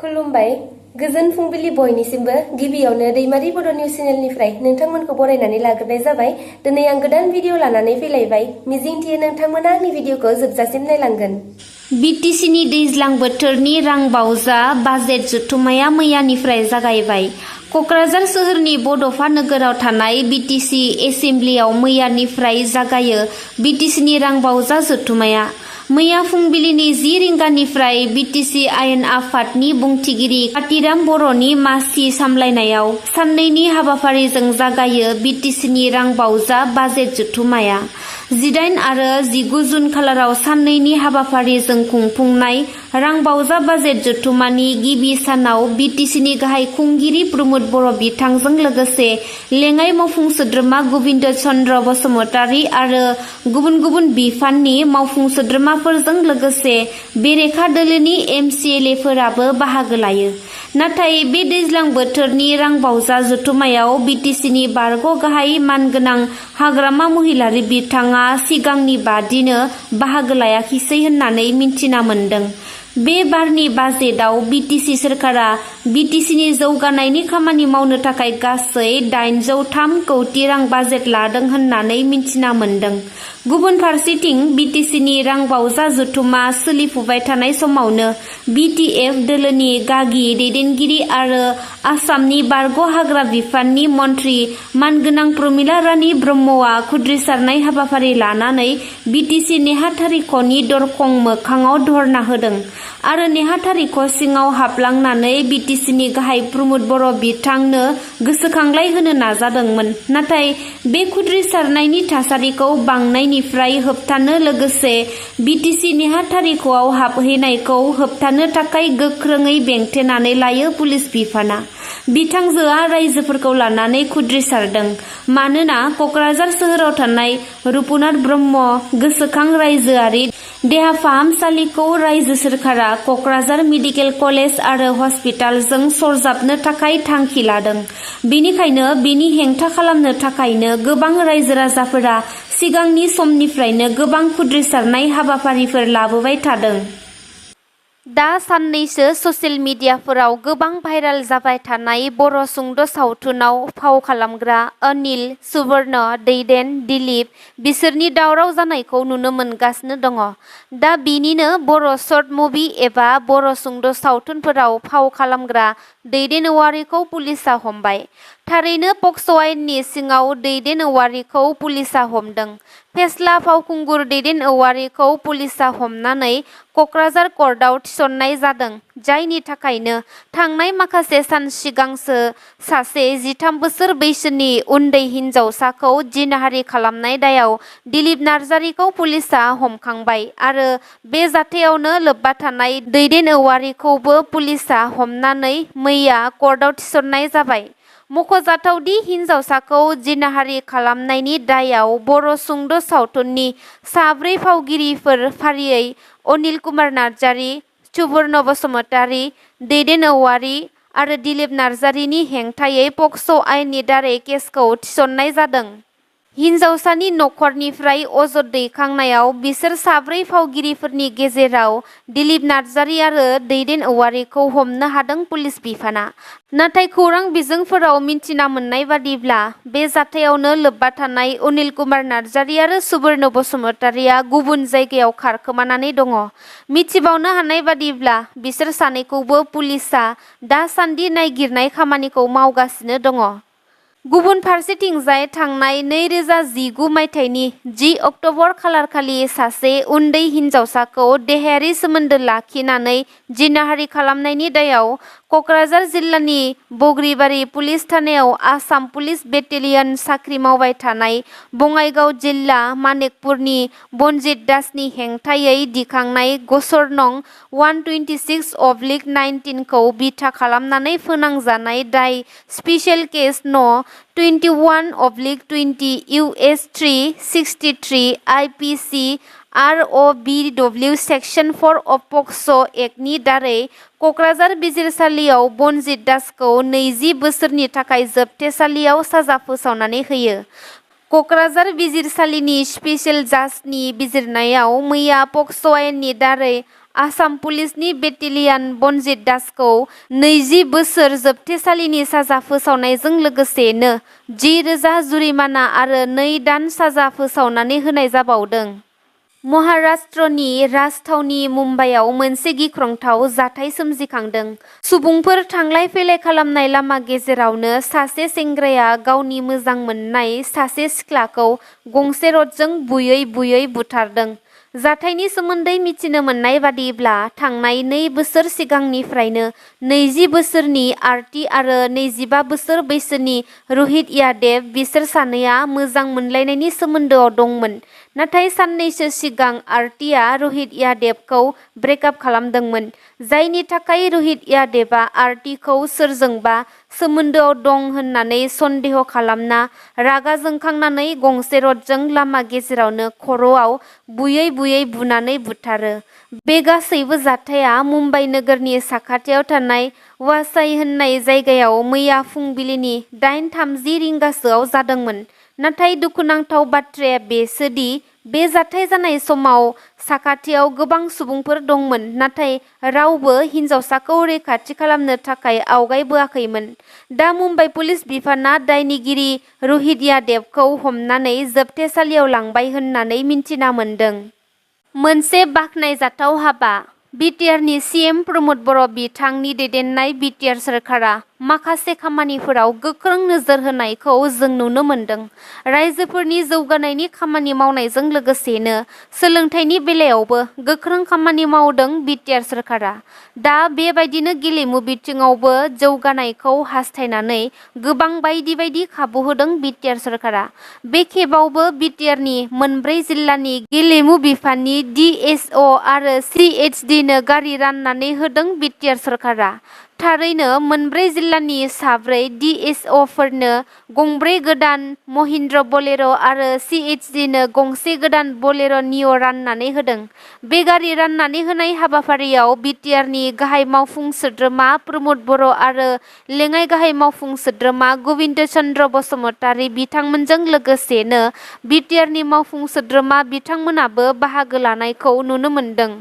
खुलुमबाय गोजोन फुंबिलि बयनिसिमबो गिबियावनो दैमारि बड' निउस चेनेलनिफ्राय नोंथांमोनखौ बरायनानै लाग्रोनाय जाबाय। दिनै आं गोदान भिडिअ लानानै फैलायबाय। मिजिंथियो नोंथांमोना आंनि भिडिअखौ जोबजासिम नायलांगोन। बिटिसिनि दैज्लां बोथोरनि रां बावजा बाजेट जथुम्माया मैयानिफ्राय जागायबाय। क'क्राझार सोहोरनि बड'फा नोगोराव थानाय बिटिसि एसेम्ब्लियाव मैयानिफ्राय जागायो बिटिसिनि रां बावजा जथुम्माया। मैया फुंबिलिनि 10 रिंगानिफ्राय बिटिसि आयेन आफादनि बुंथिगिरि कातिराम बर'नि मासि सामलायनायाव साननैनि हाबाफारिजों जागायो बिटिसिनि रां बावजा बाजेट जथुम्माया। 18 आरो 19 जुन खालाराव साननैनि हाबाफारिजों खुंफुंनाय रां बावजा बाजेट जथुम्मानि गिबि सानाव बिटिसिनि गाहाय खुंगिरि प्रमद बर' बिथांजों लोगोसे लेङाइ मावफुं सोद्रोमा गबिन्द चन्द्र बसुमतारी आरो गुबुन गुबुन बिफाननि मावफुं सोद्रोमाफोरजों लोगोसे बेरेखा दोलोनि एमसिएलएफोराबो बाहागो लायो। नाथाय बे दैज्लां बोथोरनि रां बावजा जथुम्मायाव बिटिसिनि बारग' गाहाय मानगोनां हाग्रामा महिलारि बिथाङा सिगांनि बादिनो बाहागो लायाखिसै होननानै मिन्थिना मोन्दों। बे बारनि बाजेटआव बिटिसि सोरखारा बिटिसिनि जौगानायनि खामानि मावनो थाखाय गासै 803 कौटि रां बाजेट लादों होननानै मिन्थिना मोन्दों। गुबुन फारसेथिं बिटिसिनि रां बावजा जथुम्मा सोलिफुबाय थानाय समावनो बिटिएफ दोलोनि गागि दैदेनगिरि आरो आसामनि बारग' हाग्रा बिफाननि मन्थ्रि मानगोनां प्रमिला रानी ब्रह्मआ खुद्रिसारनाय हाबाफारि लानानै बिटिसि नेहाथारिख'नि दरखं मोखाङाव धर्ना होदों आरो नेहाथारिख' सिङाव हाबलांनानै बिटिसिनि गाहाय प्रमद बर' बिथांनो गोसोखांलाय होनो नाजादोंमोन। नाथाय बे खुद्रिसारनायनि थासारिखौ बांनायनिफ्राय होबथानो लोगोसे बिटिसि नेहाथारिख'आव हाबहैनायखौ होबथानो थाखाय गोख्रोङै बेंथेनानै लायो पुलिस बिफाना। बिथांजोआ राइजोफोरखौ लानानै खुद्रिसारदों मानोना क'क्राझार सोहोराव थानाय रुपनाथ ब्रह्म गोसोखां राइजोआरि देहा फाहामसालिखौ राइजो सोरखारा क'क्राझार मेडिकेल कलेज आरो हस्पिटालजों सरजाबनो थाखाय थांखि लादों। बेनिखायनो बेनि हेंथा खालामनो थाखायनो गोबां राइजो राजाफोरा सिगांनि समनिफ्रायनो गोबां खुद्रिसारनाय हाबाफारिफोर लाबोबाय थादों। दा साननैसो ससियेल मिडियाफोराव गोबां भाइराल जाबाय थानाय बर' सुंद' सावथुनाव फाव खालामग्रा अनिल, सुवर्ण, दैदेन, दिलीप बिसोरनि दावराव जानायखौ नुनो मोनगासिनो दङ। दा बिनिनो बर' शर्ट मुभि एबा बर' सुंद' सावथुनफोराव फाव खालामग्रा दैदेन औवारिखौ पुलिसा हमबाय। थारैनो पक्स' आयेननि सिङाव दैदेन औवारिखौ पुलिसा हमदों। फेस्ला फावखुंगुर दैदेन औवारिखौ पुलिसा हमनानै क'क्राझार कर्टआव थिसननाय जादों। जायनि थाखायनो थांनाय माखासे सान सिगांसो सासे 13 बोसोर बैसोनि उन्दै हिनजावसाखौ जिनाहारि खालामनाय दायाव दिलीप नार्जारिखौ पुलिसा हमखांबाय आरो बे जाथायावनो लोब्बा थानाय दैदेन औवारिखौबो पुलिसा हमनानै मैया कर्टआव थिसननाय जाबाय। मख'जाथावदि हिनजावसाखौ जिनाहारि खालामनायनि दायाव बर' सुंद' सावथुननि 4 फावगिरिफोर फारियै अनिल कुमार नार्जारी, सुवर्ण बसुमतारी, दैदेन औवारी आरो दिलीप नार्जारीनि हेंथायै पक्स' आयेननि दारै केसखौ थिसननाय जादों। हिनजावसानि नखरनिफ्राय अजद दैखांनायाव बिसोर 4 फावगिरिफोरनि गेजेराव दिलीप नार्जारी आरो दैदेन औवारिखौ हमनो हादों पुलिस बिफाना। नाथाय खौरां बिजोंफोराव मिन्थिना मोननाय बादिब्ला बे जाथायावनो लोब्बा थानाय अनिल कुमार नार्जारी आरो सुवर्ण बसुमतारीया गुबुन जायगायाव खारखोमानानै दङ। मिथिबावनो हानाय बादिब्ला बिसोर सानैखौबो पुलिसा दासान्दि नायगिरनाय खामानिखौ मावगासिनो दङ। गुबुन फारसेथिंजाय थांनाय 2019 मायथाइनि 10 अक्ट'बर खालारखालि सासे उन्दै हिनजावसाखौ देहायारि सोमोन्दो लाखिनानै जिनाहारि खालामनायनि दायाव क'क्राझार जिल्लानि बग्रिबारि पुलिस थानायाव आसाम पुलिस बेटेलियन साख्रि मावबाय थानाय बङाइगाव जिल्ला मानिकपुरनि बनजित दासनि हेंथायै दिखांनाय गसर नं 126/19 खौ बिथा खालामनानै फोनांजानाय दाय स्पेसियेल केस नं 21/20 US 363 IPC ROBW section 4 of POCSO' एक्टनि दारै क'क्राझार बिजिरसालियाव बनजित दासखौ 20 बोसोरनि थाखाय जोबथेसालियाव साजा फोसावनानै होयो। क'क्राझार बिजिरसालिनि स्पेसियेल जाजनि बिजिरनायाव मैया पक्स' आयेननि दारै आसाम पुलिसनि बेटेलियान बनजित दासखौ 20 बोसोर जोबथेसालिनि साजा फोसावनायजों लोगोसेनो 10,000 जुरिमाना आरो 2 दान साजा फोसावनानै होनाय जाबावदों। महाराष्ट्रनि राजथावनि मुम्बाइआव मोनसे गिख्रंथाव जाथाय सोमजिखांदों। सुबुंफोर थांलाय फैलाय खालामनाय लामा गेजेरावनो सासे सेंग्राया गावनि मोजां मोननाय सासे सिख्लाखौ गंसे रडजों बुयै बुयै बुथारदों। जाथायनि सोमोन्दै मिथिनो मोननाय बादिब्ला थांनाय 2 बोसोर सिगांनिफ्रायनो 20 बोसोरनि आरती आरो 25 बोसोर बैसोनि रहित यादेव बिसोर सानैया मोजां मोनलायनायनि सोमोन्दोआव दंमोन। नाथाय साननैसो सिगां आरतीया रहित यादेवखौ ब्रेकआप खालामदोंमोन, जायनि थाखाय रहित यादेवआ आरतीखौ सोरजोंबा सोमोन्दोआव दं होननानै सन्देह खालामना रागा जोंखांनानै गंसे रडजों लामा गेजेरावनो खर'आव बुयै बुयै बुनानै बुथारो। बे गासैबो जाथाया मुम्बाइ नोगोरनि साखाथियाव थानाय वासाइ होननाय जायगायाव मैया फुंबिलिनि 8:30 रिंगासोआव जादोंमोन। नाथाय दुखुनांथाव बाथ्राया बेसोदि बे जाथाय जानाय समाव साखाथियाव गोबां सुबुंफोर दंमोन, नाथाय रावबो हिन्जावसाखौ रैखाथि खालामनो थाखाय आवगायबोआखैमोन। दा मुम्बाइ पुलिस बिफाना दायनिगिरि रहित यादेवखौ हमनानै जोबथेसालियाव लांबाय होननानै मिन्थिना मोन्दों। मोनसे बाखनायजाथाव हाबा। बिटिआरनि सीएम प्रमोद बर' बिथांनि दैदेननाय बिटिआर सोरखारा माखासे खामानिफोराव गोख्रों नोजोर होनायखौ जों नुनो मोन्दों। रायजोफोरनि जौगानायनि खामानि मावनायजों लोगोसेनो सोलोंथाइनि बेलायावबो गोख्रों खामानि मावदों बिटिआर सोरखारा। दा बेबायदिनो गेलेमु बिथिङावबो जौगानायखौ हास्थायनानै गोबां बायदि बायदि खाबु होदों बिटिआर सोरखारा। बे खेबावबो बिटिआरनि 4 जिल्लानि गेलेमु बिफाननि डिएसअ आरो सिएचडि नो गारि राननानै होदों बिटिआर सोरखारा। थारैनो 4 जिल्लानि 4 डिएसअफोरनो 2 गोदान महिन्द्र बलेर' आरो सिएचडि नो गंसे गोदान बलेर' निय' राननानै होदों। बे गारि राननानै होनाय हाबाफारियाव बिटिआरनि गाहाय मावफुं सोद्रोमा प्रमोद बर' आरो लेङाइ गाहाय मावफुं सोद्रोमा गबिन्द चन्द्र बसुमतारी बिथांमोनजों लोगोसेनो बिटिआरनि मावफुं सोद्रोमा बिथांमोनाबो बाहागो लानायखौ नुनो मोन्दों।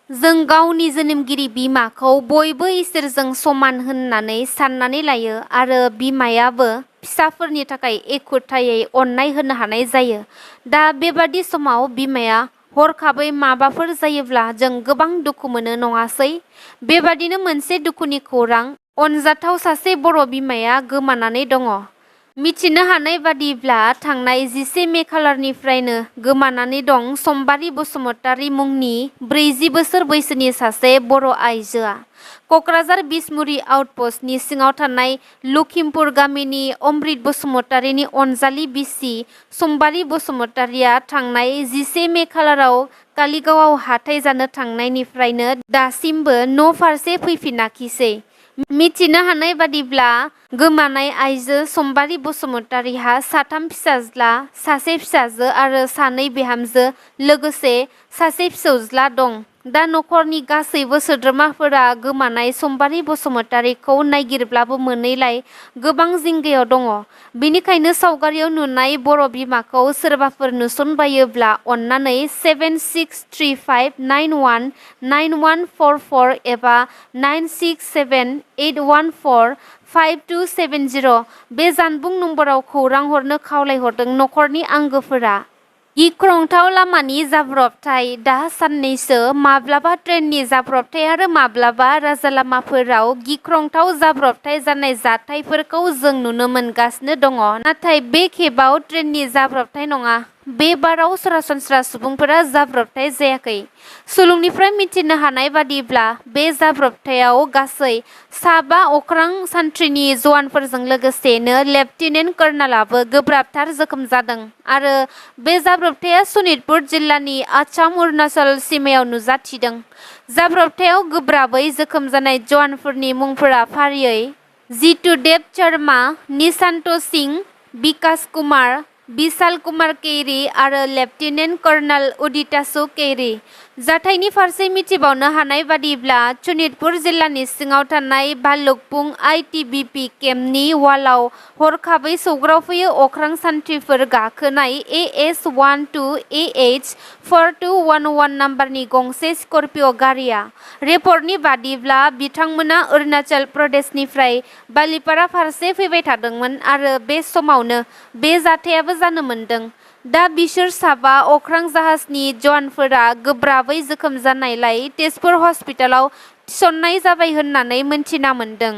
जों गावनि जोनोमगिरि बिमाखौ बयबो इसोरजों समान होननानै साननानै लायो आरो बिमायाबो फिसाफोरनि थाखाय एखुथायै अननाय होनो हानाय जायो। दा बेबादि समाव बिमाया हरखाबै माबाफोर जायोब्ला जों गोबां दुखु मोनो नङासै? बेबादिनो मोनसे दुखुनि खौरां, अनजाथाव सासे बर' बिमाया गोमानानै दङ। मिथिनो हानाय बादिब्ला थांनाय 11 मे खालारनिफ्रायनो गोमानानै दं सम्बारी बसुमतारी मुंनि 40 बोसोर बैसोनि सासे बर' आइजोआ। क'क्राझार बिसमुरि आउटप'स्टनि सिङाव थानाय लखिमपुर गामिनि अमृत बसुमतारीनि अनजालि बिसि सम्बारी बसुमतारीया थांनाय 11 मे खालाराव कालिगावआव हाथाय जानो थांनायनिफ्रायनो दासिमबो न' फारसे फैफिनाखिसै। मिथिनो हानाय बादिब्ला गोमानाय आइजो सम्बारी बसुमतारीहा 3 फिसाज्ला, 1 फिसाजो आरो 2 बिहामजो लोगोसे 1 फिसौज्ला दं। दा नखरनि गासैबो सोद्रोमाफोरा गोमानाय सम्बारी बसुमतारीखौ नागिरब्लाबो मोनैलाय गोबां जिंगायाव दङ। बेनिखायनो सावगारियाव नुनाय बर' बिमाखौ सोरबाफोर नुसनबायोब्ला अननानै 7635919144 एबा 9678145270 बे जानबुं नम्बराव खौरां हरनो खावलायहरदों नखरनि आंगोफोरा। गिख्रंथाव लामानि जाब्रबथाय। दा साननैसो माब्लाबा ट्रेननि जाब्रबथाय आरो माब्लाबा राजालामाफोराव गिख्रंथाव जाब्रबथाय जानाय जाथायफोरखौ जों नुनो मोनगासिनो दङ। नाथाय बे खेबाव ट्रेननि जाब्रबथाय नङा। बे बाराव सरासनस्रा सुबुंफोरा जाब्रबथाय जायाखै। सुलुंनिफ्राय मिथिनो हानाय बादिब्ला बे जाब्रबथायाव गासै 5 अख्रां सान्थ्रिनि जवानफोरजों लोगोसेनो लेफ्टिनेन्ट कर्नेलआबो गोब्राबथार जोखोम जादों आरो बे जाब्रबथाया सनितपुर जिल्लानि आसाम-अरुनाचल सीमायाव नुजाथिदों। जाब्रबथायाव गोब्राबै जोखोम जानाय जवानफोरनि मुंफोरा फारियै जितुदेव शर्मा, निशान्त सिंह, विकास कुमार, विशाल कुमार केरी आरो लेफ्टिनेन्ट कर्नेल उदितासु केरी। जाथायनि फारसे मिथिबावनो हानाय बादिब्ला शनितपुर जिल्लानि सिङाव थानाय भालुकपुं आइटिबिपि केम्पनि वालाव हरखाबै सौग्रावफैयो अख्रां सान्थ्रिफोर गाखोनाय AS-12AH 4211 नाम्बारनि गंसे स्कर्पिय' गारिया। रिपर्टनि बादिब्ला बिथांमोना अरुणाचल प्रदेशनिफ्राय बालिपारा फारसे फैबाय थादोंमोन आरो बे समावनो बे जाथायाबो जानो मोनदों। दा बिसोर साबा अख्रां जाहाजनि जवानफोरा गोब्राबै जोखोम जानायलाय तेजपुर हस्पिटालाव थिसननाय जाबाय होननानै मोनथिना मोनदों।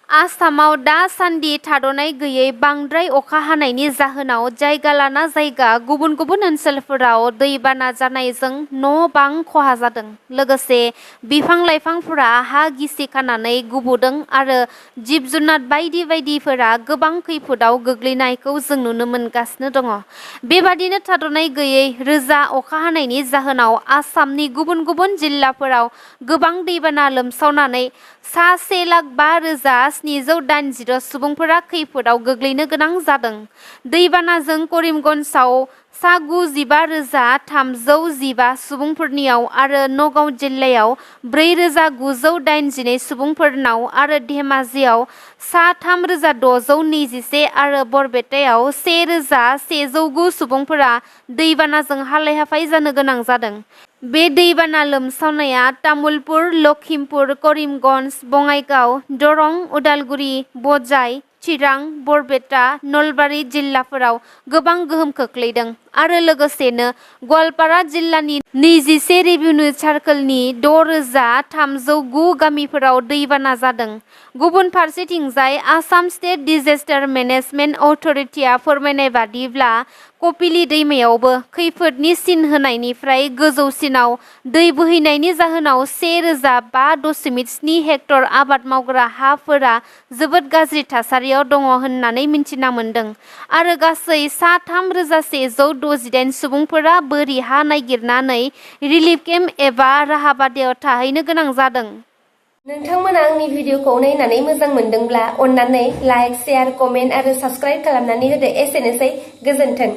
आसामाव दासान्दि थाद'नाय गैयै बांद्राय अखा हानायनि जाहोनाव जायगा लाना जायगा गुबुन गुबुन ओनसोलफोराव दैबाना जानायजों न' बां खहा जादों। लोगोसे बिफां लाइफांफोरा हा गिसि खानानै गुबुदों आरो जिब जुनार बायदि बायदिफोरा गोबां खैफोदाव गोग्लैनायखौ जों नुनो मोनगासिनो दङ। बेबादिनो थाद'नाय गैयै रोजा अखा हानायनि जाहोनाव आसामनि गुबुन गुबुन जिल्लाफोराव गोबां दैबाना लोमसावनानै सा 1,05,780 सुबुंफोरा खैफोदाव गोग्लैनो गोनां जादों। दैबानाजों करिमगन्जआव सा 95,315 सुबुंफोरनियाव आरो नगाव जिल्लायाव 4,982 सुबुंफोरनाव आरो धेमाजियाव सा 3,621 आरो बरपेटायाव 1,109 सुबुंफोरा दैबानाजों हालाय हाफाय जानो गोनां जादों। बे दैबाना लोमसावनाया तामुलपुर, लखिमपुर, करिमगन्ज, बङाइगाव, दरं, उदालगुरि, बजाइ, चिरां, बरपेटा, नलबारि जिल्लाफोराव गोबां गोहोम खोख्लैदों आरो लोगोसेनो गवालपारा जिल्लानि 21 रेभिनिउ सार्कलनि 6,309 गामिफोराव दैबाना जादों। गुबुन फारसेथिंजाय आसाम स्टेट डिजेस्टार मेनेजमेन्ट अथ'रिटिआ फोरमायनाय बादिब्ला कपिली दैमायावबो खैफोदनि सिन होनायनिफ्राय गोजौसिनाव दै बोहैनायनि जाहोनाव 1,005.7 हेक्टर आबाद मावग्रा हाफोरा जोबोद गाज्रि थासारियाव दङ होननानै मिन्थिना मोनदों आरो गासै सा 3,168 सुबुंफोरा बोरि हा नागिरनानै रिलिफ केम्प एबा राहाबादायाव थाहैनो गोनां जादों। नोंथांमोना आंनि भिडिअखौ नायनानै मोजां मोनदोंब्ला अन्नानै लाइक, शेयार, कमेन्ट आरो साबस्क्राइब खालामनानै होदो। एसेनोसै, गोजोन्थों।